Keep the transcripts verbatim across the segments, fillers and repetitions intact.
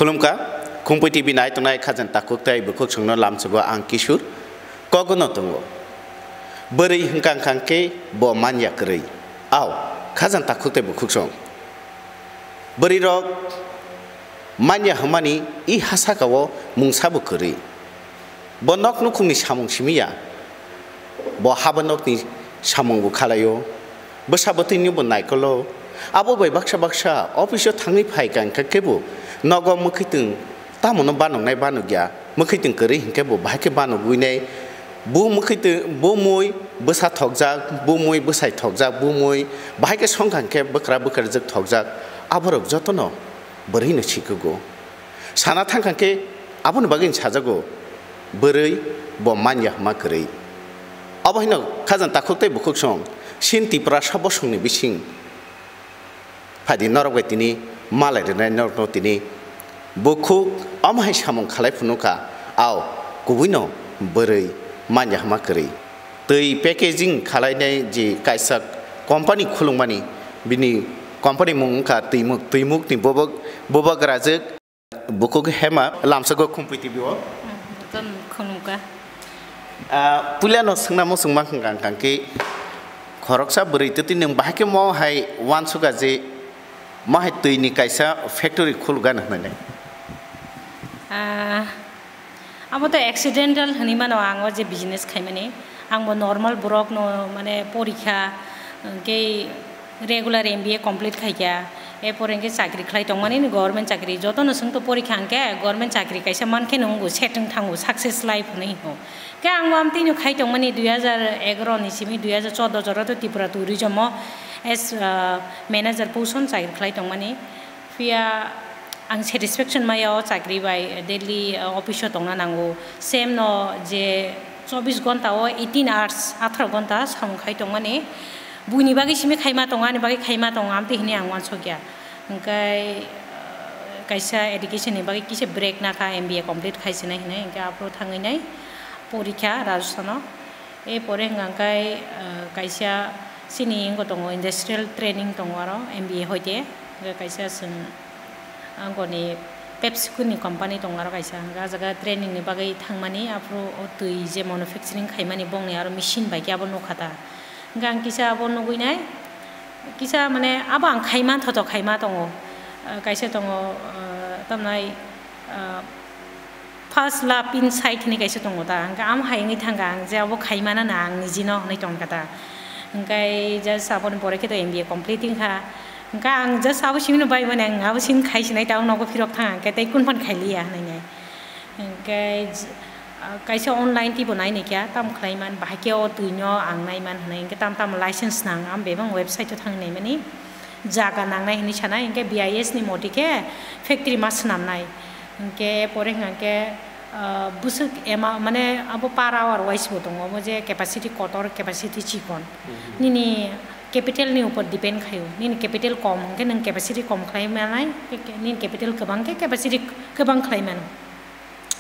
Khulumkha, Khumpui T V nai tongnai khajang takhuk tei bukhuk songno lamsogo ang Kishur. Kogono tongo. Bwrwi hwnkha hwnkha khe bo manya kwrwi. Ao, khajang takhuk tei bukhuk song. Bwrwi rok manya hwnmani i ha saka o mungsa bo kwrwi. Bo nok nukhungni samung simi ya. Bo haba nokni samung bo khalai o. Bwsa bwtwi ni bo naikol o. Abo bai baksa baksa office o thangwi phai kha hwnkha khe bo nogo mwkhwtwng tamo no banoknai banokya. Mwkhwtwng kwrwi hwnkhe bo bahai khe banogwi nai. Bo mwkhwtwng, bo mui bwsa thokjak, bo mui bwsai thokjak, bo mui bahai khe songkha hwnkhe bwkra bwkrajwk thokjak. Aborok jotono bwrwino sikugo. Sana thangkha khe aboni bagwi sajago, bwrwi bo manya hwnma kwrwi. Abo haino khajang takhuk tei bukhuk song, sin Tiprasa bosongni bising. Phaidi norok bai tini malai rwnai norokno tini bukhuk omo hai samung khalai phunukha, ao kubuino bwrwi manya hwnma kwrwi. Twi packaging khalainai je kaisa company khulungmani, bini company mung wngkha Twimuk, Twimukni bubak, bubak rajwk. Bukhuk hema lamsogo Khumpui T V o. Jotono khulumkha. Ah, puilano swngna muchung ma hwnkha hwnkha khe khoroksa bwrwi twtwi nwng bahai khe mo hai uansukha je mo hai twini kaisa factory khulgana hwnwi. Ah, abo to accidental hwnwi mano ang o je business khaimani. Ang bo normal borok no mane porikha, hwnkhe regular M B A complete khaikha, erpore hwnkhe chakri khlai tongmani, government chakri. Jotono swngto porikha hwnkhe government chakri kaisa mankhe nungo, setwng thango, success life hwnwi hingo. Khe ang bo amtwino khai tongmani dui hajar egaroh ni simi dui hajar choudo jora to Tripura tourism o as, ah, manager position chakri khlai tongmani. Phiya ang satisfaction maya o chakri bai, daily, uh, office o tongna nango. Same no je chobbish ghonta o eighteen hours, atharo ghonta samung khai tongmani. Buini bagwi simi khaima tongo, ani bagwi khaima tongo, amtwi hinwi ang uansukya. Hwnkhe, uh, kaisa education ni bagwi kisa break nakha, M B A complete khaisinai hinwi, hwnkhe aphuru thangwi nai porikha Rajasthan o. E pore hwnka khe, ah, kaisa chini wngkha tongo, industrial training tongo aro M B A hoite. Hwnkhe kaisa chwng angkoni PepsiCo ni company tongo aro kaisa. Hwnkhe ah jaga training ni bagwi thangmani, aphuru o twi je manufacturing khaimani bongni aro machine bai khe abo nukha ta. Hwnkhe ang kisa abo nugwi nai, kisa mane abo ang khaima thoto khaima tongo. Ah, kaisa tongo, ah, tamnai, ah, First love inside hinwi kaisa tongo ta, hwnkhe amo hai wngwi thangkha ang je abo khaimana na ang nijino hinwi tongkha ta. Hwnkhe just aboni pore khe to M B A complete wngkha. Hwnkhe ang just abo simi no bai mani ang abo simi khai sinai ta, ang nogo phirok thang hwnkhe tei kun phan khai liya hinwi nai. Hwnkhe j-, ah, kaisa online teibo nai nai kha, tamo khlai man, bahai khe o twi no ang nai man hinwi, hwnkhe tamo tamo license nang, ang bebak website o thang nai mani jaga nang nai hinwi sanai, hwnkhe B I S ni moti khe factory ma swnam nai. Hwnkhe pore hwnkha khe, ah, bwswk ema-, mane abo per hour wise bo tongo, omo je capacity kotor, capacity chikon. Mhm. Nini capital ni upor depend khaio. Nini capital kom hwnkhe nwng capacity kom khlai manai, ke-, ke-, nini capital kwbang khe capacity k-, kwbang khlai mano.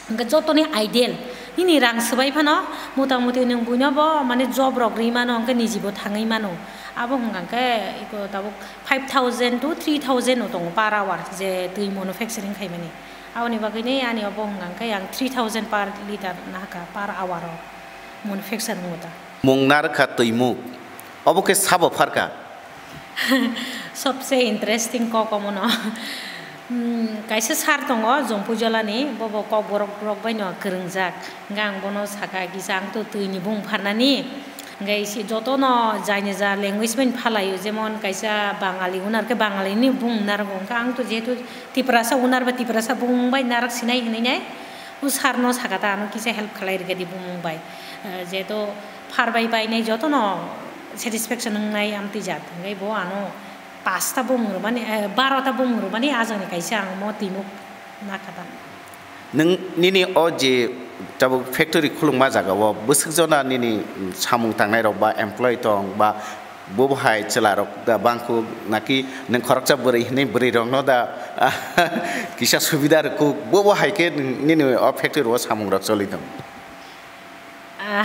Hwnkhe jotoni ideal, nini rang swbai phano mota moti nwng buino bo mane job rok rwi mano, hwnkhe niji bo thangwi mano. Abo hwnkha khe iko tabuk five thousand to three thousand no tongo per hour je twi manufacturing khaimani. Aboni bagwino ani obo hwnkha khe ang three thousand per litre nahaka per hour o manufacture wngo ta. Mung narwkha twimuk, obo khe sabo pharkha? Sobse interesting kok omono. Hmm, kaisa sir tongo Jompuijolani, bobo kokborok rok baino kwrwngjak. Hwnkhe ang bono sakha, kisa ang to twini bung pharnani. Hwnkhe isi jotono jaini ja language bai phalaio, jemon kaisa Bangali unar khe Bangalini bung narwgo, hwnkhe ang to jehetu Tiprasa unar ba Tiprasa bung bai narwk sinai hinwi nai, o sir no sakha ta ano kisa help khlai rwkha di bumung bai. Eh, jehetu phar bai bainai jotono satisfaction wngnai amtwi jat, hwnkhe bo ano pasta bumung rwmani, eh, barota bumung rwmani ajani kaisa ang mo twimuk nakha ta. Nwng nini o je tabuk factory khulukma jaga o bwswk jona nini samung tangnai rok ba employee tong ba bo bo hai chwla rok da bangkuk naki nwng khoroksa bwrwi hinwi bwrwi rok no da kisa subida rwkuk bo bo hai khe nwng nini o factory o samung rok choli tong? Ah,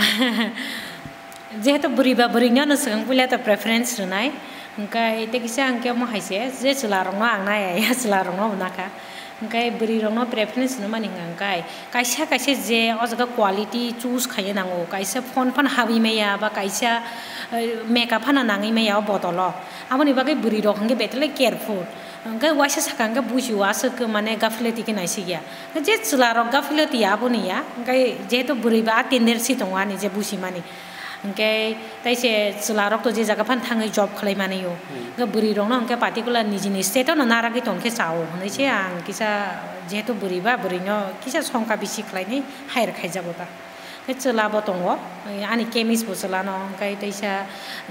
jehetu bwrwi ba bwrwino no swkang puila ta preference rwnai, hwnkhe tei kisa hwnkhe omo hai se, je chwla rokno ang nai ya, chwla rokno bo nakha. Hwnkhe bwrwi rokno preference no mani hwnka hwnkhe kaisa kaisa je o jaga quality choose khaina nango, kaisa phone phano habwi maya ba kaisa, eh, makeup phano nangwi maya o botolo. Aboni bagwi bwrwi rok hwnkhe betele careful. Hwnkhe waisa saka hwnkhe buji o aswk mane gafilati khe naisikya. Je chwla rok gafilati ya aboni ya, hwnkhe jehetu bwrwi ba a tendency tongo ani je buji mani. Hwnkhe tei se chwla rok to je jaga phano thangwi job khlai mani o. Hmm. Hwnkhe bwrwi rok no hwnkhe particular nijini state no naragwi ton khe chao hwnwi se ang kisa jehetu bwrwi ba bwrwi no kisa songkha bisi khlainai hire khaijago ta. Hwnkhe chwla bo tongo, ani chemist bo chwla no, hwnkhe teisa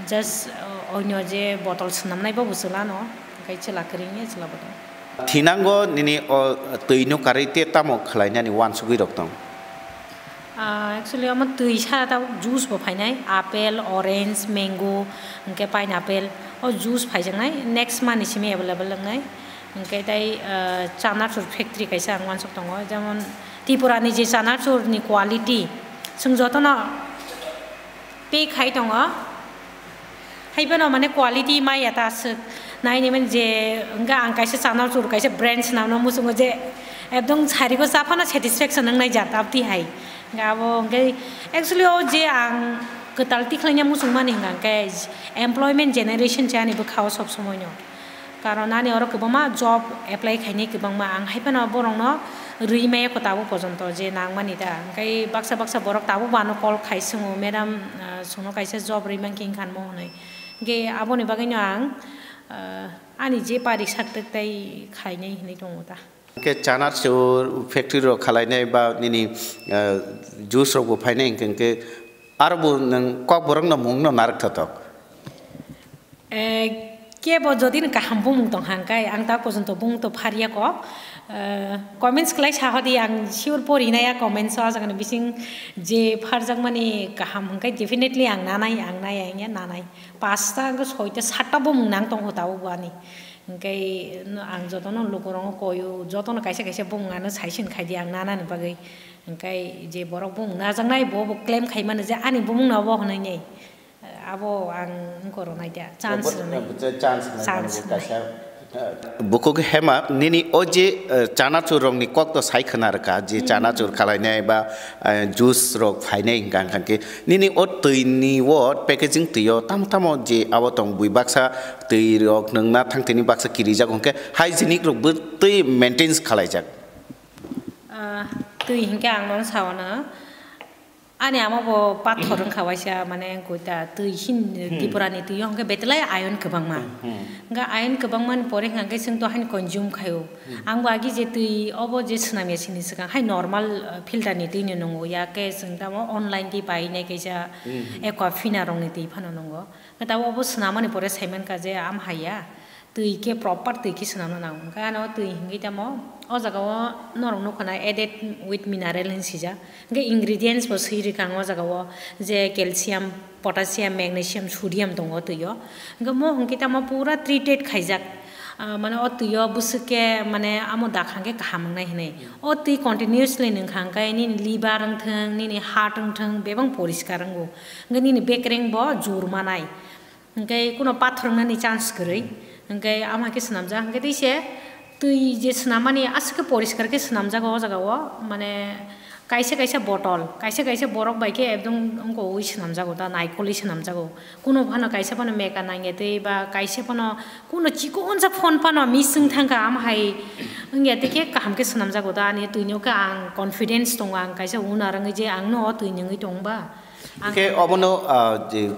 just, uh, oino je botol swnamnai bo bo chwla no, hwnkhe chwla kwrwngya chwla bo tongo. Thinango nini o twi no karwi te tamo khlainani uansugwi rok tong? Ah, actually, omo twi sa tabuk juice bo phainai, apple, orange, mango, hwnkhe pineapple, o juice phaijaknai, next month ni simi available wngnai. Hwnkhe tei, ah, chanachur factory kaisa ang uansuk tongo, jemon Tripura ni je chanachur ni quality, chwng jotono pay khai tongo. Hai phano mane quality maya ta aswk nai ni mani je, hwnkhe ang kaisa chanachur kaisa brand swnamno muchungo je ekdom sarigo cha phano satisfaction wngnai jat aboni hai. Hwnkhe abo hwnkhe actually o je ang kwtal tikhlaina muchung mani hwnkha hwnkhe employment generation se ani bwkha o sob somoi no. Karon ani oro kwbangma job apply khainai kwbangma, ang hai phano borokno rwi maya kho tabuk pojonto je nang mani da. Hwnkhe baksa baksa borok tabuk bo ano call khai swngo, "Madam, ah, chwngno kaisa job rwi mankhe wngkha mo?" hwnwi. Hwnkhe aboni bagwino ang, ah, ani je pari sak twk tai khainai hinwi tongo ta. Hwnkhe chanachur factory rok khalainai ba nini, ah, juice rok bo phainai hwnkhe, hwnkhe aro bo nwng kokborok no mung no narwk thothok. Eh, kebo jodi no kaham bumung tong hang kai, ang ta pojonto bumung to pharya ko. Eh, comments khlai sa hodi, ang sure pori nai a comments o, ah jaga ni bising je pharjakmani kaham hwnkhe definitely ang nanai, ang nai, ang ya nanai. Pasta hwnkhe soita satta bumung nang tong ho tabuk bo ani. Hwnkhe no ang jotono lukurokno koio, jotono kaisa kaisa bumung ano saisin khaidi ang nanani bagwi. Hwnkhe je borok bumung najaknai bo bo claim khaimano je ani bumung no obo hwnwi nei. Abo ang wngkor rwnai da, chance rwnai. Chance rwnai. Chance rwnai. Kaisa, eh, bukhuk hema nini o je, eh, chanachur rokni kok to sai khwna rwkha, je chanachur khalainai ba, eh, juice rok phainai hwnkha hwnkhe nini o twi ni o packaging twi o tamo tamo je abo tong bui baksa twi rok nwngna thang tini baksa kirijak hwnkhe hygienic rok bo twi maintains khalaijak. Ah, twi hwnkhe ang nono sao no. Ani amo bo pathor wngkha waisa, mane wngkha ta twi hin Tripura ni twi o hwnkhe betwlai iron kwbangma. Hwnkhe iron kwbangma ni pore hwnkhe chwng to haino consume khaio. Ang bo agi je twi obo je swnam ya sini swkang hai normal, uh, filter ni twi no nwngo, ya khe chwng tamo online twi pai nai kaisa Aquafina rok ni twi phano nwngo. Hwnkhe tabuk obo swnam mani pore sai mankha je am hai ya. Twi khe proper twi khe swnamna nango. Hwnkhe ano twi hwnkhe tamo o jaga o norok nukha na added with mineral hinwi swijak. Hwnkhe ingredients bo swi rwkha ang o jaga o, je calcium, potassium, magnesium, sodium tongo o twi o. Hwnkhe mo hwnkhe tamo pura treated khaijak. Ah, mane o twi o bwswk khe mane amo dakha hwnkhe kaham wngnai hinwi. O twi continuously nwngkha hwnkhe nini liver wngthwng, nini heart wngthwng, bebak poriskar wngo. Hwnkhe nini bekreng bo jur manai. Hwnkhe kuno pathor wngnani chance kwrwi. Hwnkhe ama khe swnamjak, hwnkhe tei se twi je swnamani aswk khe poriskar khe swnamjago o jaga o, mane kaisa kaisa botol, kaisa kaisa borok bai khe ekdom wngkha ui swnamjago da, naikolwi swnamjago. Kuno phano kaisa phano meka nangya tei ba kaisa phano kuno chikon sa phone phano miss wng thangkha, ama hai wngya tei khe kaham khe swnamjago da, ani twi no khe ang confidence tongo, ang kaisa owner wngwi je ang no o twi nwngwi tong ba. Ang khe obono, ah, je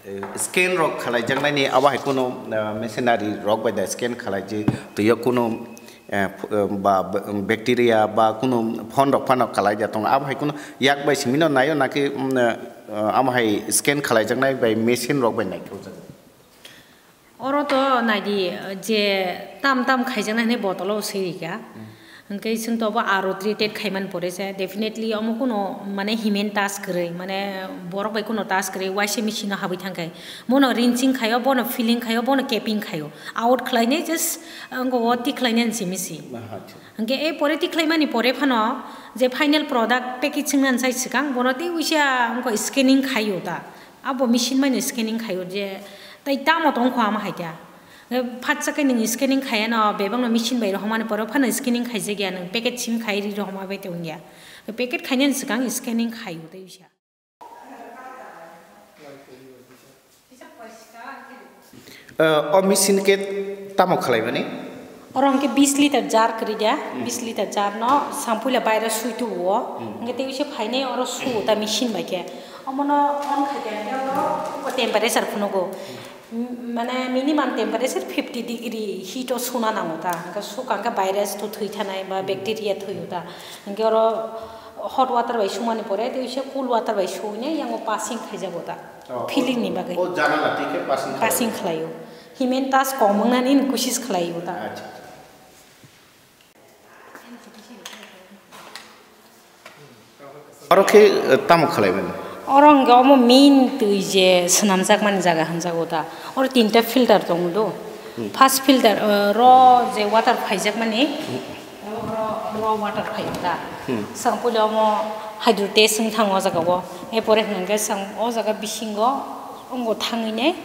Eh, scan rok khalaijaknai ni abo hai kunu, eh, machinery rok bai da scan khalai je twi o kunu, eh, ph-, eh, ba, ba, bacteria ba kunu phone rok phano kalai ja tongo. Abo hai kunu yak bai simi no naio naki, mm, eh, amo hai scan khalaijaknai bai machine rok bai naithokjak. Oro to naidi, je tam tam khaijaknai hinwi botolo swi rikha. Hwnkhe chwng to bo aro treated khaimani pore se, definitely omo kuno mane human touch kwrwi, mane borok bai kuno touch kwrwi, waisa machine o habwi thangkhe bono rinsing khaio, bono filling khaio, bono capping khaio, out khlainai just wngkha o tikhlainani simi si. Aha, acha. Hwnkhe e pore tikhlaimani pore phano je final product packaging nani sai swkang bono tei uisa wngkha scanning khaio ta. Abo machine bai no scanning khaio je tei tamo tongkho ama hai khe. Phatsa khe nwng scanning khaiya no, bebak no machine bai rohormani pore phano scanning khaijakya, nwng packet sim khai ri rohorma bai tongya. Packet khainani swkang scanning khaio tei bisa. Eh, o machine khe tamo khlaimani? Oro hwnkhe bis liter jar kwrwi da, bis liter jar no sampui la baira sui tubuo, hwnkhe tei bisa phainai oro suo ta machine bai khe. Omono on khaikhe hwnkhe oro temperature phunugo. M-, mane minimum temperature fifty degree heat o suna nango ta, hwnkhe suka hwnkhe virus to thwi thanai ba bacteria thwi o ta, hwnkhe oro hot water bai sumani pore tei bisa cool water bai suinai yango passing khaijago ta, Oh, filling ni bagwi. O janala twi khe passing khlai. Passing khlaio. Himen tas kom wngnani ni kusis khlaio ta. Acha. Oro khe, eh, tamo khlaimani? Oro hwnkhe omo main twi je swnamjakmani jaga hwnjago da. Oro tinta filter tongo do. First filter, eh, ro je water phaijakmani, ro, ro water phaio da. Swkang puila omo hydro test wng thango o jaga o. Erpore hwnkhe swkang o jaga bisingo ongo thangwi nai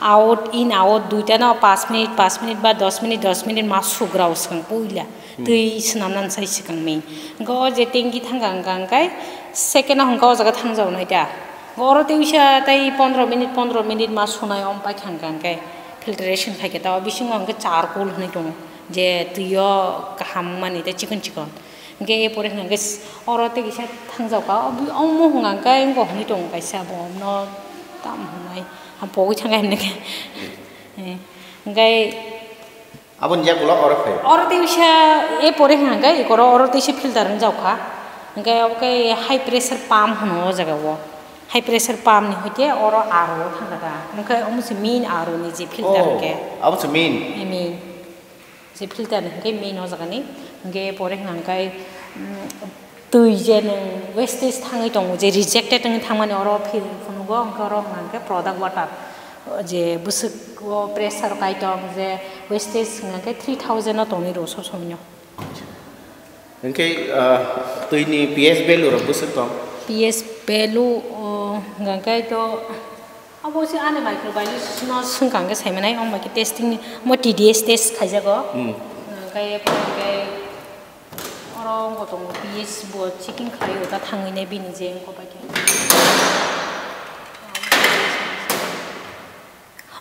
out in out duita no paanch minute, paanch minute ba dos minute, dos minute ma sugrao swkang puila. Twi swnamnani sai swkang main. Hwnkhe o je tanki thangkha hwnkha hwnkhe second o hwnkhe o jaga thangjago nai da. Hwnkhe oro tei uisa tei pondro minute, pondro minute ma sunai om paikha hwnkha hwnkhe filtration khaikhe ta o bisingo hwnkhe charcoal hwnwi tongo. Je twi o kaham mani tei chikon chikon. Hwnkhe erpore hwnkha hwnkhe oro tei kisa thangjago ka, omo hwnkha hwnkhe wngkha hwnwi tongo kaisa bo omno tam hwnwi. Ham pogwi thangkha hwnwi khe. Hwnkhe Aboni yagulo oro phai. Oro tei uisa erpore hwnkha hwnkhe ikoro oro tei se filter wngjago kha. Hwnkhe obo khe high pressure pump hwno o jaga o. High pressure pump ni hoite oro R O o thangkha da. Hwnkhe omo se main R O ni je filter Oh, hwnkhe. Abo se main. Main. Je filter ni hwnkhe main o jaga ni. Hwnkhe erpore hwnkha hwnkhe, mm, twi je nwng wastage thangwi tongo, je rejected wngwi thangmani oro phil phunugo, hwnkhe oro hwnkha hwnkhe product water, je bwswk o pressure kai tong, je wastage hwnkha hwnkhe three thousand o tongwi rwo sob somoino. Hwnkhe, ah, twini P H value rok bwswk tong? P H value, o, hwnkha hwnkhe to, abo se ani microbiologist no swngkha hwnkhe saimanai, omo bai khe testing ni, omo T D S test khaijago. Hmm. Hwnkhe, hwnkhe, Oro wngkha tongo P H bo checking khlai o ta thangwi nai bini je wngkha bai khe.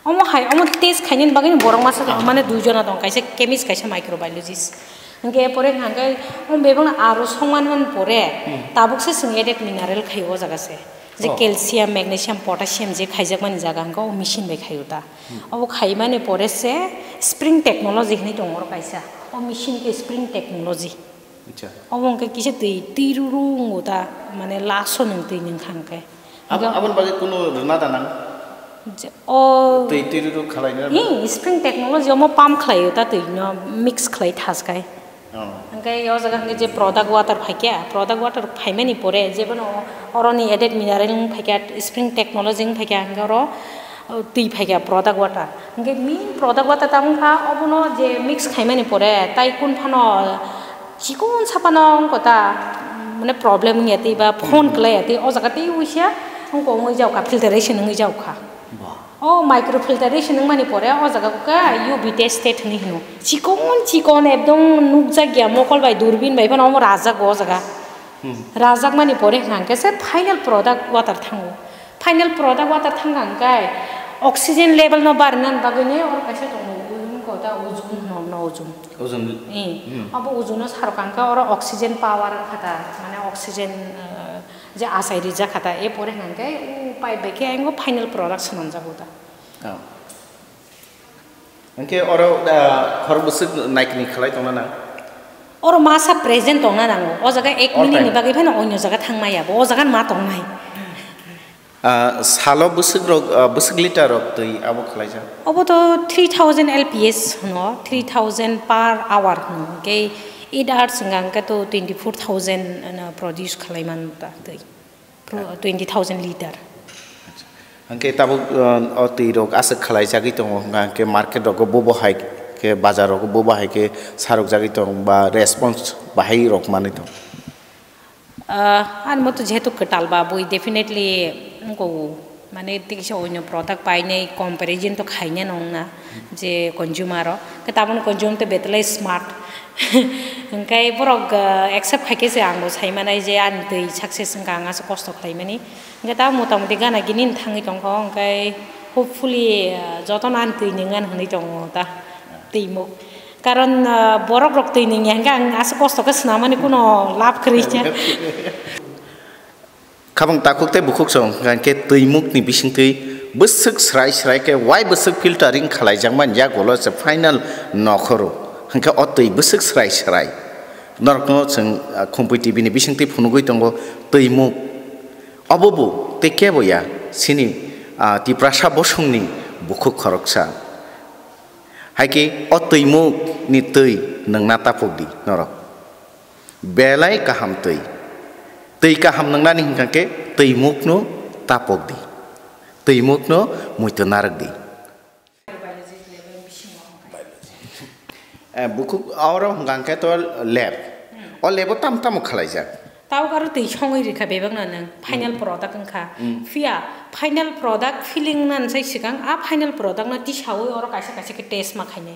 Omo hai, omo test khainani bagwi borok masa tong, mane dui jona tong, kaisa chemist, kaisa microbiologist. Hwnkhe pore hwnkha hwnkhe omo bebakno aro songmani pore tabuk se chwng added mineral khaio o jaga se. Je Oh. calcium, magnesium, potassium je khaijakmani jaga hwnkhe o machine bai khaio ta. Hmm. Obo khaimani pore se spring technology hinwi tongo oro kaisa. O machine khe spring technology. Acha. Obo hwnkhe kisa twi, twi ruru wngo ta, mane laso nwng twi nwng kha hwnkhe. Abo, Hwnkhe aboni bagwi kunu rwna da nang? Je, o Twi, twi ruru khalaina? Hi, spring technology omo pump khlaio ta twi no mix khlai thas khai. Oh. Hwnkhe o jaga hwnkhe je product water phaikha, product water phaimani pore jebono oroni added mineral wng phaikha, spring technology wng phaikha, hwnkhe oro, o, twi phaikha product water. Hwnkhe main product water tamo wngkha, obono je mix khaimani pore tai kun phano chikon saphano wngkha ta, mane problem wngya tei ba phone kwlaiya tei o jaga tei uisa wngkha wngwi jaokha, filtration wngwi jaokha. Ba. O microfiltration wngmani pore o jaga khe U V tested hinwi hino. Chikon chikon ekdom nukjakya mokol bai durbin bai phano omo rajago o jaga. Hmm. Rajakmani pore hwnkha hwnkhe se final product water thango. Final product water thangkha hwnkhe oxygen level no barinani bagwi ne oro kaisa tongo, wngkha ta ozone hwno, hwno ozone. Ozone. Eh, Hmm. abo ozone no sarokha hwnkhe oro oxygen power wngkha ta, mane oxygen, eh, je achai rijak kha ta, e pore hwnkhe o pipe bai khe ayang o final product swnamjago ta. Oh. Hwnkhe oro, ah, khorok bwswk naikni khlai tongna nang? Oro masa present tongna nango. O jaga ek All minute ni time. bagwi phano onyo jaga thang maya bo. O jaga ma tongnai. Ah, salo bwswk rok, ah, bwswk liter rok twi abo khlaijak? Obo to three thousand L P S hwno, three thousand per hour hwno. Hwnkhe eight hours wngkha hwnkhe to twenty-four thousand, ano, produce khlai mano ta twi. Pro-, twenty thousand liter. Acha. Hwnkhe tabuk, uh, o twi rok aswk khlai jagwi tongo, hwnkha hwnkhe market rogo bobo hai khe, bazar rogo bobo hai khe sarok jagwi tong ba response bahai rok manwi tong? Uh, ani moto jehetu kwtal ba bui definitely wngkha o Mane, tikisa oino product painai comparison to khaina nongna je consumer o. Ke tabun consumer to betlai smart. Hingkai borok, ah, accept khaikhe se ang bo saimanai je ani twi success wngkha, ang asa kosto khlaimani. Hingke ta motamoti gana gini thangwi tongkho, hingke hopefully, ah, jotono ani twi nwngan hwnwi tongo ta twimuk. Karon, ah, borok rok twi nungya hingke ang asa kosto khe swnamani kuno lab kwrwi khe. Khabang takhuk tei bukhuk song hingke twimuk ni bisingtwi bwswk srai srai khe wai bwswk filtering khalai jakmani yagulo se final nokhoro hingke o twi bwswk srai srai norokno chwng, ah, Khumpui T V ni bisingtwi phunugwi tongo twimuk. Obo bo tei kebo ya, chini, ah, Tiprasa bosongni bukhuk khoroksa. Hai khe o twimukni twi nwngna tapok di norok. Belai kaham twi. Twi kaham nwngnani hwnkha khe twimukno tapok di. Twimukno muitu narwk di. Eh, bukhuk oro hwnkha khe to lab. O lab o tamo tamo khalaijak? Tabuk aro twi songwi rikha bebakno nwng final product wngkha. Phiya final product filling wngna sai swkang a final product no tisaui oro kaisa kaisa khe test ma khainai.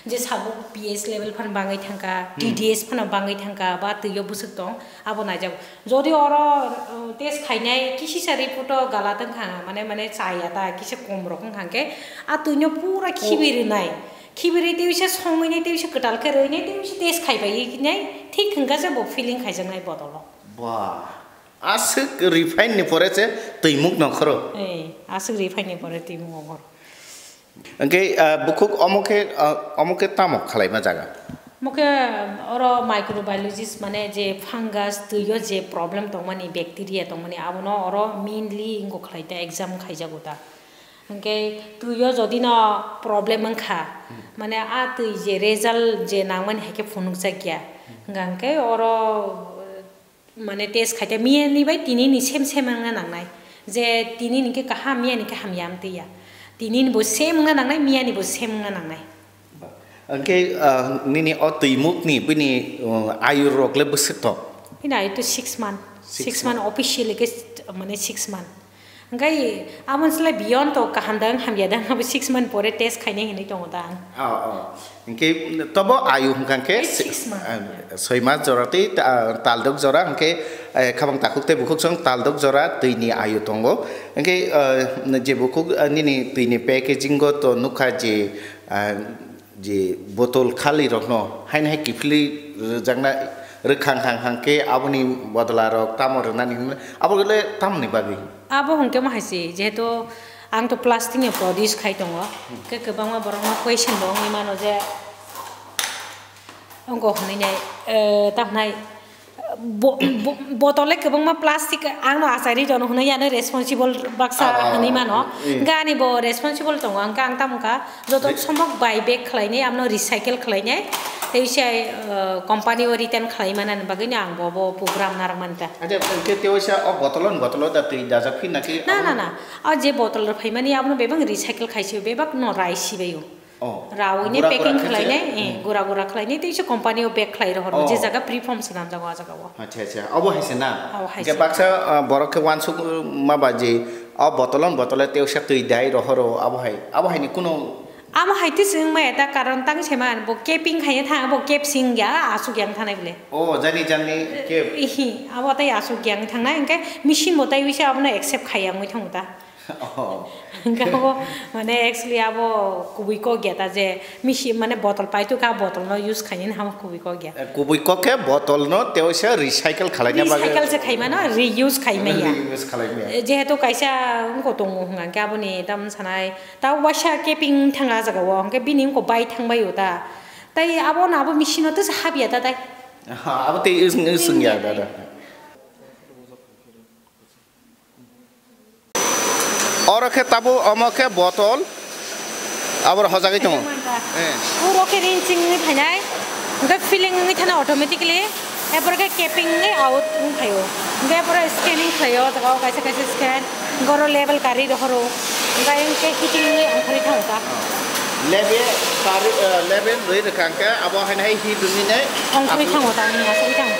Je sabo P H level phano bangwi thangkha, T D S phano bangwi thangkha, ba twi o bwswk tong, abo naijago. Jodi oro, uh, test khainai kisisa report o gala tongkha, mane, mane chaya ta kisa kom rok wngkha khe, a twi no pura khibi rwnai. Khibirwi tei bisa songwini tei bisa kwtal khe rwini tei bisa test khaibai nai thik hwnkha se bo filling khaijaknai bottle o. Ba, aswk refine ni pore se twimuk nokhoro. Eh, aswk refine ni pore twimuk nokhoro. Hwnkhe, ah, bukhuk omo khe, ah, omo khe tamo khwlaima jaga? Omo khe oro microbiologist mane je fungus twi o je problem tongmani bacteria tongmani abono oro mainly wngkha khlai ta exam khaijago ta. Hwnkhe twi o jodi no problem wngkha, mane a twi je result je nangmani hai khe phunukjak ya. Hwnkha hwnkhe oro, mane test khaite miya ni bai tini ni same same wngna nangnai. Je tini ni khe kaham, miya ni khe hamya amtwi ya. Tini ni bo same wngna nangnai, miya ni bo same wngna nangnai. Hwnkhe, ah, nini o twimuk ni bini, ah, ayu rok le bwswk tong? Bini ayu to six month. Six month officially khe, mane six month. Hwnkhe amo slai beyond to kaham dang hamya dang abo six month pore test khainai hinwi tongo ta ang. Oh, oh. Hwnkhe tobo ayu hwnkha khe six month. Ah, soi mas jora tei ta-, taldok jora hwnkhe, eh, khabang takhuk tei bukhuk song taldok jora twi ni ayu tongo. Hwnkhe, eh, je bukhuk, eh, nini twi ni packaging o to nukha je, ah, je botol khali rokno haino hai kiphilwi rwjakna rwkhang hang hang khe aboni bodol rok tamo rwnani hinwi abo le tamoni bagwi? Abo hwnkhe ma hai se, jehetu ang to plastic ni produce khai tongo, khe kwbangma borok no question bo wngwi mano je wngkha hwnwi nai, eh, tamo nai, Bo-, bo-, bottle le kwbangma plastic ang no achai ri tono hwnwi ano responsible baksa hwnwi mano. Hwnkhe ani bo responsible tongo, hwnkhe ang tamo kha joto somok bai bag khlainai, amno recycle khlainai, tei se, uh, company o return khlai manani bagwi no ang bo, bo program narwk mani ta. Acha, hwnkhe tei waisa o bottle ni bottle da twi dajak phi naki? Na, na, na. O je bottle rok phaimani abono bebak recycle khaisio, bebak no rai sibaio. Oh, rawi ni gura gura packing khe khlai nai, eh, hmm, gura gura khlai nai, tei se company o pack khlai rohor, oh, je jaga preform swnam jago, a jaga o. Acha, acha, abo hai se na? Abo hai se. Hwnkhe baksa, ah, borok khe wansuk, uh, ma ba je, o bottle on bottle tei se twi dai rohoro, abo hai, abo hai ni kuno. Amo hai tei se wng maya ta, karon tang se man, bo capping khai thang, bo cap sing ya, asuk yang thanai bole. Oh, jani jani cap. Ihi, abo tai asuk yang thangnai, hwnkhe machine bo tai wisa abono accept khai yang wi thang ta. Oh. Hingke abo, mane, actually abo kubui kok ya ta je misi, mane, bottle pai tu ka bottle no use khaini hamo kubui kok ya. Eh, kubui kok khe bottle no tei waisa recycle khalai na bagwi. Recycle se khai mano, reuse khai maya. Reuse khalai maya. Eh, jehetu kaisa wngko tongo hwnka hwnkhe aboni tam sanai ta waisa capping thanga jaga o hwnkhe bini wngko bai thang bai o ta. Tai abo no abo machine o tesa hap ya ta tai. Ha, abo tei is, is ya da da. Oro khe tabuk omo khe bottle, aboro hojagwi tongo. Eh. Uro khe ring ching wngwi phainai, hwnkhe filling wngwi thana automatically, epore khe capping wngwi out wng phaio. Hwnkhe epore scanning khlaio, o jaga o kaisa kaisa scan, hwnkhe oro label kari rohoro, hwnkhe ayang khe heating wngwi ongkhorwi thango ta. Label kari, eh, label rwi rwkha hwnkhe abo haino hai heat wngwi nai. Ongkhorwi thango ta, wngya asugwi thango.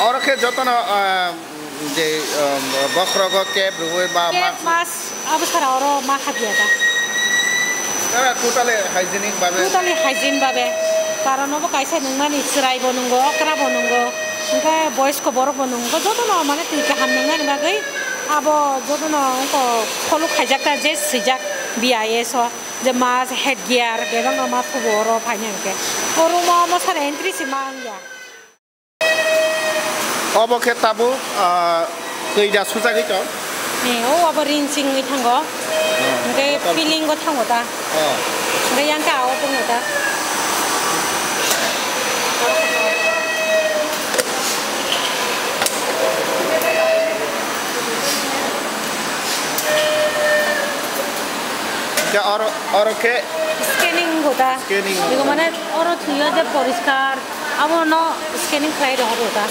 Oro khe jotono, eh, Je, um, bokhrogo kep rwui ba Kep mas. Mas abo sara oro ma khabiya da. Era totally hygienic babe. Totally hygiene babe. Karon obo kaisa nungmani chwrai bo nungo, okra bo nungo, hwnkhe boysko borok bo nungo. Jotono mane twi kaham nungnani bagwi abo jotono wngkha follow khaijak ta je swijak B I S o je mas head gear bebak no ma thubo oro phaina hwnkhe. O room o omo sara entry se ma wngya. Obo khe tabuk, ah, twi da sujagwi tong. Eh, o abo ring chingwi thango. Oh, hwnkhe botol. Filling o thango ta. Oh. Hwnkhe yang khe ao tongo ta. Hwnkhe oro, oro khe Scanning go ta. Scanning go ta. Ego mane oro thwiyo je poriskar. Abono scanning khlai rw ta.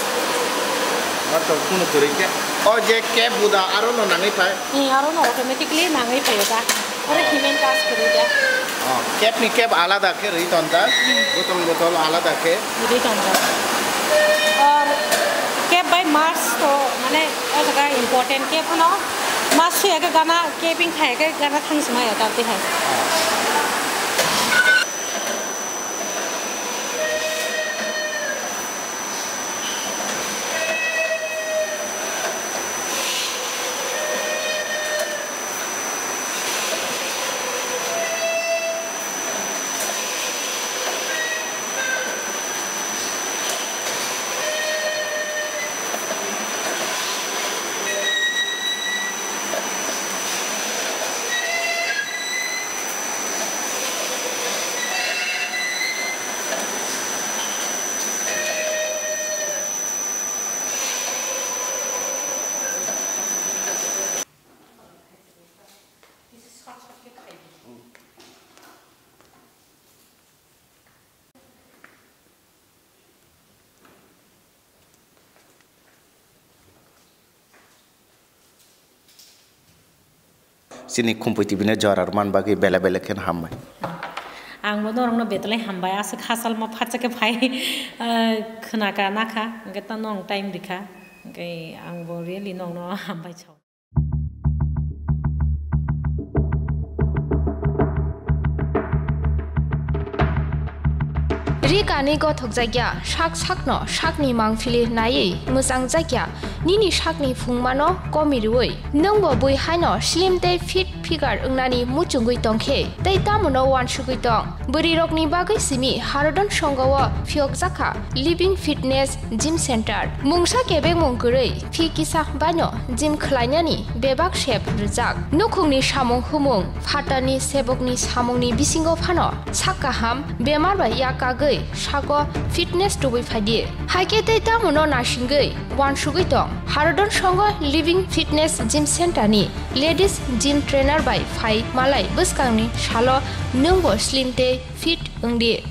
Ato kuno kwrwi khe. O je kep buda aro no nangwi phai? Ni aro no automatically nangwi phaio ta. Ore Oh. Human touch kwrwi ta. Oh, kep ni kep alada khe rwi ton ta. Hmm. Botol botol alada khe. Rwi ton ta. Or kep bai mask to mane o jaga important kep no mask suya khe gana keping khai khe gana thang sima ya ta twi hai. Oh. Chini Khumpui T V no jora rwmani bagwi belai belai kheno hambai. Ang bo norokno belai hambai, aswk hachal ma phatsa khe phai, ah, khwnaka nakha, hwnkhe ta nwng time rikha, hwnkhe ang bo really nwngno hambai sao. Ri kani gothokjakya, sak sakno sakni mangphili naiwi mwchangjakya, nini sakni phungmano komi rwui, nwngbo bui haino slim tei fit figure wngnani muchungwi tongkhe, tei tamono uansugwi tong. Bwrwirokni bagwi simi Harodon Songho-o phiyokjakha Living Fitness Gym Center. Mungsa kebengmung kwrwi phi kisa baino gym khlainani bebak sep rwjak. Nukhungni samung humung, phatarni sebokni samungni bisingo phano sak kaham, bemar bai yak kagwi sago fitness tubui phaidi. Haikhe tei tamono nasingwi uansugwi tong. Harodon Songho Living Fitness Gym Center ni Ladies Gym Trainer bai phai malai bwskangni salo nwngbo slim tei fit wngdi.